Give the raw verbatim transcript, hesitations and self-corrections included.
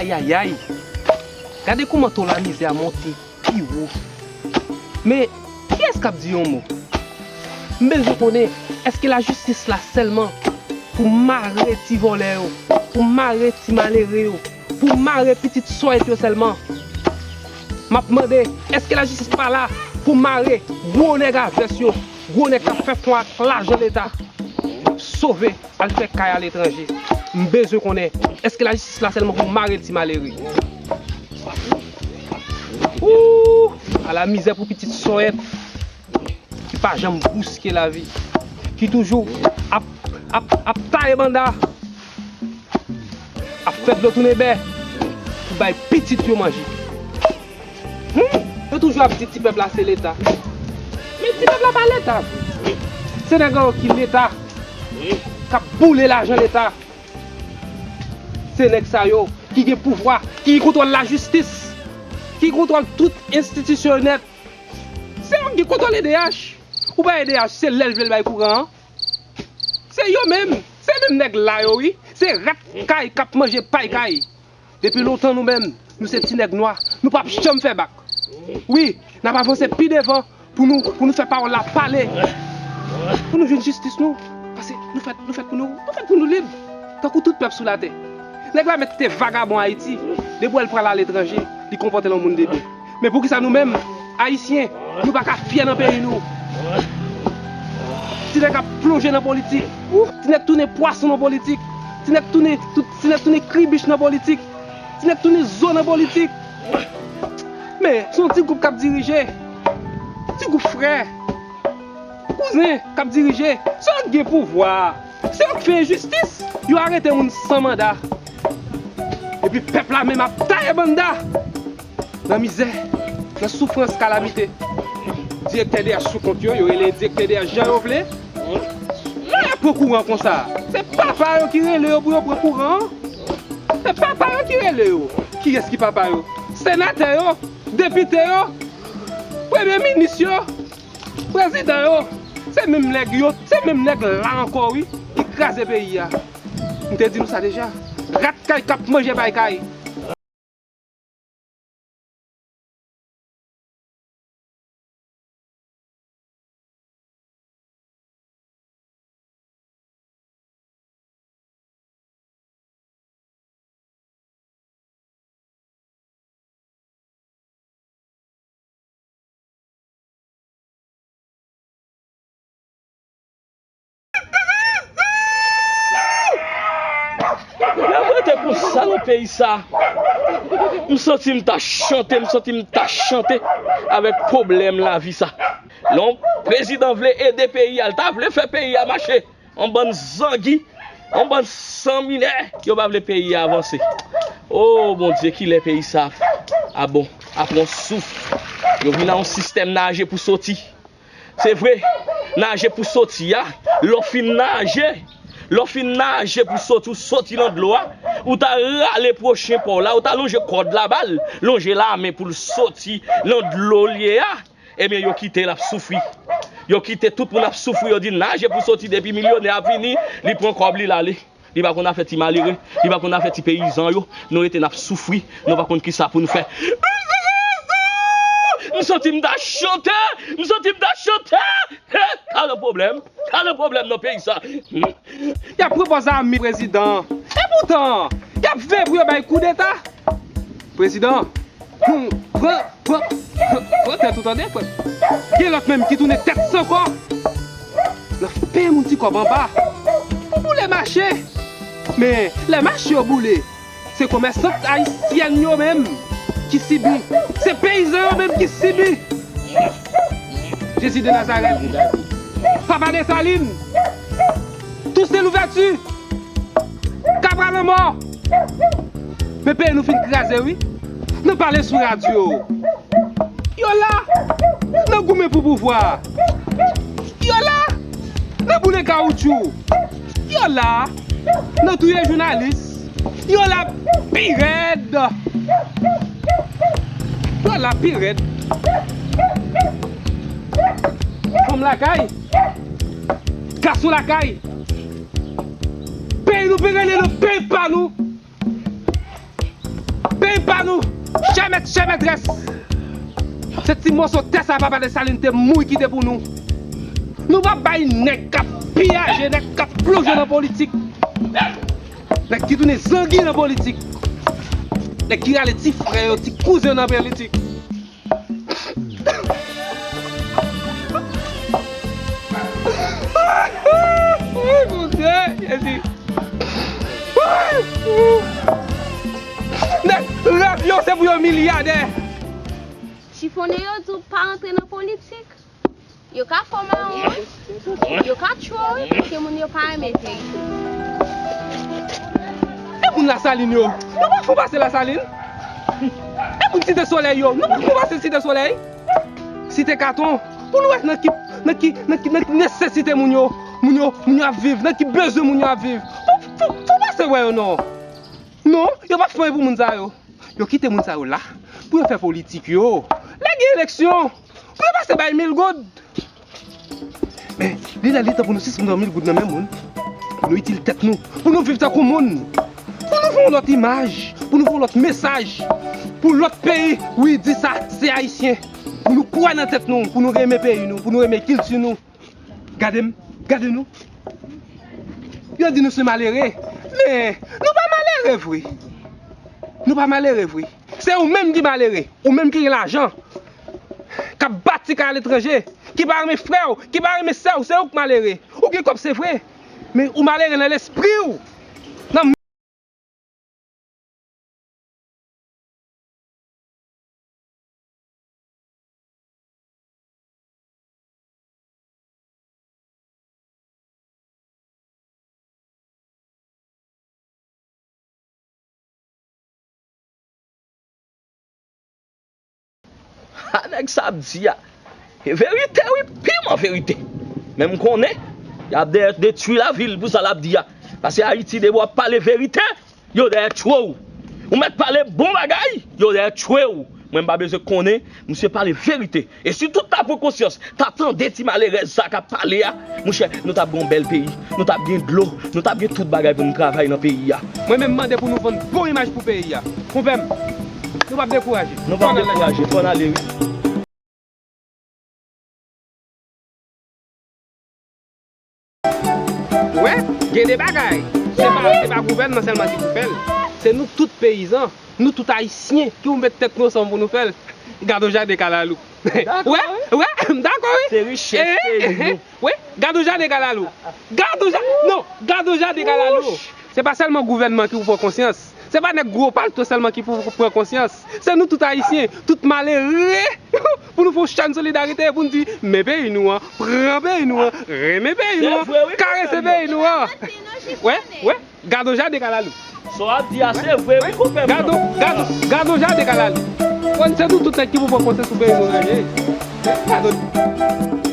Ayayay! Gade kòman to lamizè a monte pi wo. Men, kiyès k ap di yon mo? M bezwen konnen, èske lajistis la sèlman pou mare ti vòlè yo, pou mare ti malere yo, pou mare pitit sòyèt yo sèlman? M ap mande, èske lajistis pa la pou mare gwo nèg a vès yo, gwo nèg k ap fè fon ak lajan Leta, sove al fè kay aletranje? M bezwen konnen, èske lajistis la sèlman pou mare ti malere? Ooh! Ala mizè pou pitit sòyèt ki pa janm bouske lavi, ki toujou ap, ap, ap taye banda, ap fè dlo tounen bè pou bay pitit yo manje. Hmm, yo toujou ap di ti pèp la se Leta. Men ti pèp la pa Leta vre. Se nèg yo ki Leta, k ap boule lajan Leta. Se nèg sa yo ki gen pouvwa, ki gen kontwòl lajistis, ki gen kontwòl tout enstitisyonèl. Se yo ki gen kontwòl E D H. Ou bay E D H, se lè l vle l bay kouran an. Se yo menm, se menm nèg la yo wi. Se rat kay k ap manje pay kay. Depi lontan nou menm, nou se ti nèg nwa, nou p ap janm fè bak. Wi, n ap avanse pi devan pou nou, pou nou fè pawòl la pale. Pou nou jwenn jistis nou. Paske nou fèt, nou fèt pou nou, nou fèt pou nou lib. Tankou tout pèp sou latè. Nèg la mèt te vagabon Ayiti, depi w wè l pral aletranje, li konpòte l an moun de byen. Men poukisa nou menm, Ayisyen, nou pa ka fyè nan peyi nou? Ti nèg ap plonje nan politik. Ti nèg tounen pwason nan politik. Ti nèg tounen, tout, ti nèg tounen kribich nan politik. Ti nèg tounen zo nan politik. Men, se yon ti gwoup k ap dirije. Ti gwoup frè, kouzen k ap dirije. Se yo k gen pouvwa. Se yo k fè enjistis. Yo arete moun san manda. Epi pèp la menm ap taye banda. Nan mizè, nan soufrans, kalamite. Direktè D H sou kont yo, yo rele direktè D H jan yo vle. Lè y ap pran kouran konsa, se papa yo ki rele yo pou yo pran kouran an. Se papa yo ki rele yo. Kiyès ki papa yo? Senatè yo, depite yo, premye minis yo, prezidan yo. Se menm nèg yo, se menm nèg la ankò wi, ki kraze peyi a. M te di nou sa deja. Rat kay k ap manje pay kay. Lè m rete konsa nan peyi sa, m santi m ta chante, m santi m ta chante avèk pwoblèm lavi sa. Lè yon prezidan vle ede peyi a, l ta vle fè peyi a mache. Yon bann zangi, yon bann san minè, yo pa vle peyi a avanse. O Bondye, kilè peyi sa a bon, ap pran souf? Yo vin nan yon sistèm naje pou soti. Se vre, naje pou soti a, lè w fin naje, lè w fin naje pou soti, ou soti nan dlo a, ou ta rale pwochen pa w la, ou ta lonje kòd la ba l, lonje lamen pou l soti nan dlo l ye a. Ebyen, yo kite l ap soufri. Yo kite tout moun ap soufri, yo di naje pou soti, depi milyonè a vini, li pran kòb li, l ale. Li pa konn afè ti malere, li pa konn afè ti peyizan yo. Nou rete n ap soufri, nou pa konn kisa pou nou fè. M santi m ta chante, m santi m ta chante. He, ka nan pwoblèm, ka nan pwoblèm nan peyi sa. Y ap pran pòz a mi prezidan. Epoutan, y ap veye pou yo bay koudeta. Prezidan, hmm, pran, pran, pran, pran tèt ou tande, frè. Gen lòt menm ki tounen tèt san kò. L ap peye moun ti kòb anba. Boule mache. Men, lè mache yo boule, se komèsant ayisyèn yo menm ki sibi. Se peyizan yo menm ki sibi. Jezi de Nazarèt, Papa Desalin, Tousen Louvèti, Kabra Lanmò. Men peyi nou fin kraze wi. Nan pale sou radyo. Yo la nan goumen pou pouvwa. Yo la nan boule kawoutchou. Yo la nan touye jounalis. Yo la pi rèd. Yo la pi rèd. Fanm lakay, gason lakay. Peyi nou pe rele nan peyi pa nou. Ba nou, chè mèt, chè mètrès. Se ti moso tè sa papa Desalin te mouri kite pou nou. Nou p ap bay nèg k ap piyaje, nèg k ap plonje nan politik. Nèg ki tounen zangi nan politik. Nèg ki rale ti frè yo, ti kouzen yo nan politik. Woy, Bondye, Jezi. Nèg, rèv yo se pou yo milyadè. Chifonnen yo di w pa rantre nan politik. Yo ka fè w mawon, wi. Yo ka tchwe w, wi, paske moun yo pa renmen peyi. E moun Lasalin yo, nou pa fè w pase Lasalin? E moun Site Solèy yo, nou pa fè w pase Site Solèy? Site Katon, pou nou wè nan ki, nan ki, nan ki, nan ki nesesite moun yo, moun yo, moun yo ap viv, nan ki bezwen moun yo ap viv. Fò, fò, fò w pase wè yo non. Non, yo p ap fè anyen pou moun sa yo. Yo kite moun sa yo la pou yo fè politik yo. Lè gen eleksyon, pou yo pase bay mil goud. Men, li lè li tan pou nou sispann pran mil goud nan men moun. Pou nou itil tèt nou. Pou nou viv tankou moun. Pou nou fè yon lòt imaj. Pou nou fè yon lòt mesaj. Pou lòt peyi, wi, di sa, se Ayisyen. Pou nou kwè nan tèt nou. Pou nou renmen peyi nou. Pou nou renmen kilti nou. Gade m, gade nou. Yo di nou se malere. Men, nou pa malere vre. Nou pa malere vre. Se ou menm ki malere. Ou menm ki gen lajan. K ap bati kay aletranje. Ki pa renmen frè w, ki pa renmen sè w. Se ou k malere. Ou gen kòb, se vre. Men ou malere nan lespri w. Nan Ha, nèg sa ap di a, e verite wi, piman verite. Men m konnen, y ap dèyè detwi lavil pou sa l ap di a. Paske Ayiti, depi w ap pale verite, yo dèyè tchwe w. Ou mèt pale bon bagay, yo dèyè tchwe w. Mwen, m pa bezwen konnen, misye pale verite. E si tout ta pran konsyans, ta tande ti malerèz sa k ap pale a, monchè, nou t ap gen yon bèl peyi, nou t ap gen dlo, nou t ap gen tout bagay pou nou travay nan peyi a. Mwen menm, m mande pou nou vann bon imaj pou peyi a. Konpè m, nou p ap dekouraje. Nou p ap dekouraje, fò n ale wi. Ou wè, gen de bagay. Se pa, se pa gouvènman sèlman ki pou fè l. Se nou tout peyizan, nou tout ayisyen ki pou met tèt nou ansanm pou nou fè l. Gade yon jaden kalalou. Ou wè, ou wè, m dakò wi. Se richès peyi nou. Wi, gade yon jaden kalalou. Gade yon ja-, non, gade yon jaden kalalou. Se pa sèlman gouvènman ki pou pran konsyans. Se pa nèg gwo palto sèlman ki pou pran konsyans. Se nou tout ayisyen, tout malere, pou nou fè yon chèn solidarite, pou nou di, men peyi nou an, pran peyi nou an, renmen peyi nou an, karese peyi nou an. Wè, wè, gade yon jaden kalalou. Sa w ap di a, se vre, wi, konpè m. Gade yon, gade yon, gade yon jaden kalalou. Konn se nou tout nèg ki pou pran konsyans pou peyi nou an, ye. Gade yon.